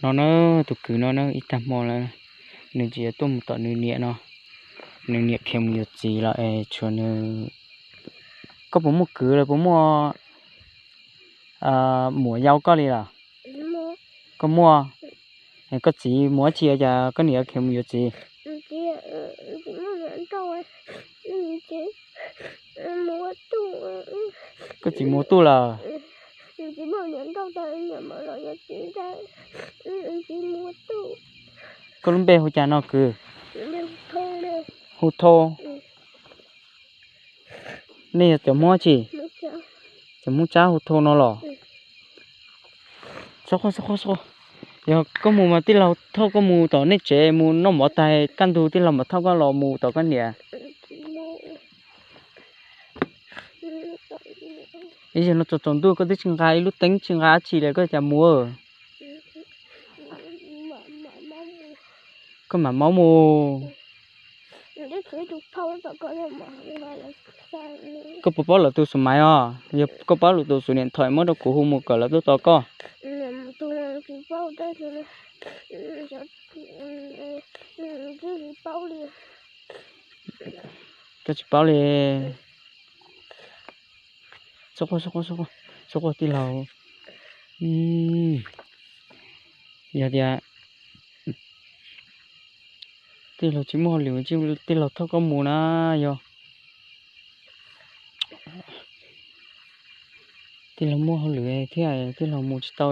No na, tus kwv no na ib tag hmo lawm, nws tsis yuav tuaj mus tom nws niam no, nws niam khiav mus yuav txiv lawm es tshuav nws. Koj puas muaj kwv los puas muaj muam yau koj li los? Koj muaj. Koj txiv mus dab tsi cas koj niam khiav mus yuav txiv? Koj txiv mus ua tuj lawm. Koj lub npe hu cas no kwv? Hu Thau. Nej yog cov Hmoob tsi? Cov Hmoob Tsab hu Thau no los? Yog koj mus mas tij laug thauj koj mus tom nej tsev mus noj mov tag, kaj ntug tij laug mam thauj koj los mus tom koj niam. Ib zaug no tsaus tsaus ntuj koj twb tsis nqa ib lub teeb tsis nqa dab tsi li koj cas mus? Koj mam maub mus. Koj puas paub lawv tus xu maiv os? Yog koj paub lawv tus xu niam thoim muab rau kuv hu mus kom lawv tuaj tos koj. Koj tsis paub li. Xub quaj, xub quaj, xub quaj tij laug. Yog tias tij laug tsis muaj hauj lwm, tij laug thauj koj mus na, yog tij laug muaj hauj lwm thiab tij laug mus tsis tau,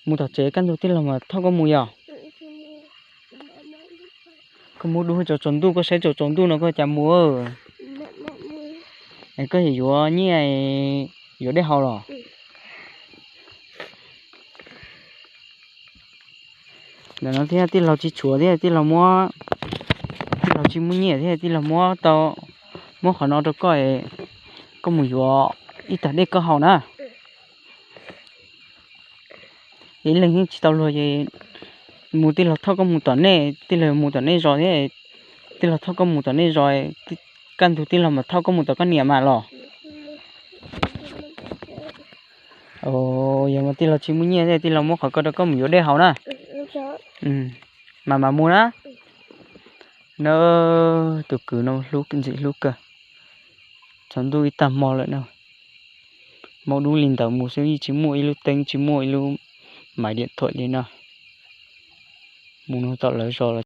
mus tom tsev kaj ntug tij laug mas thauj koj mus yom. Koj mus dub tsaus tsaus ntuj, koj saib tsaus tsaus ntuj no koj cas mus. Koj yuav nyiaj yuav dej haus los? Ntawm no thiab tij laug tsis tshuav thiab tij laug muab, tij laug tsis muaj nyiaj thiab tij laug muab tau, muab qhov no rau koj, koj mus yuav ib tag dej koj haus na. Ib leeg yeej tsis tau luag ces mus tij laug thauj koj mus tom nej, tij laug mus tom nej zos thiab, tij laug thauj koj mus tom nej zos, kaj ntug tij laug mam thauj koj mus tom koj niam mas los. Yog mas tij laug tsis muaj nyiaj thiab tij laug muab qhov ko rau koj mus yuav dej haus na. Mas mam mus na. Na, tus kwv no ntxim hlub kawg. Tsaus ntuj ib tag hmo lawm na, maub dub li ntawd mus xwb yeej tsis muaj ib lub teeb tsis muaj ib lub maiv diam thuam li no. Mus no tom lawv zos los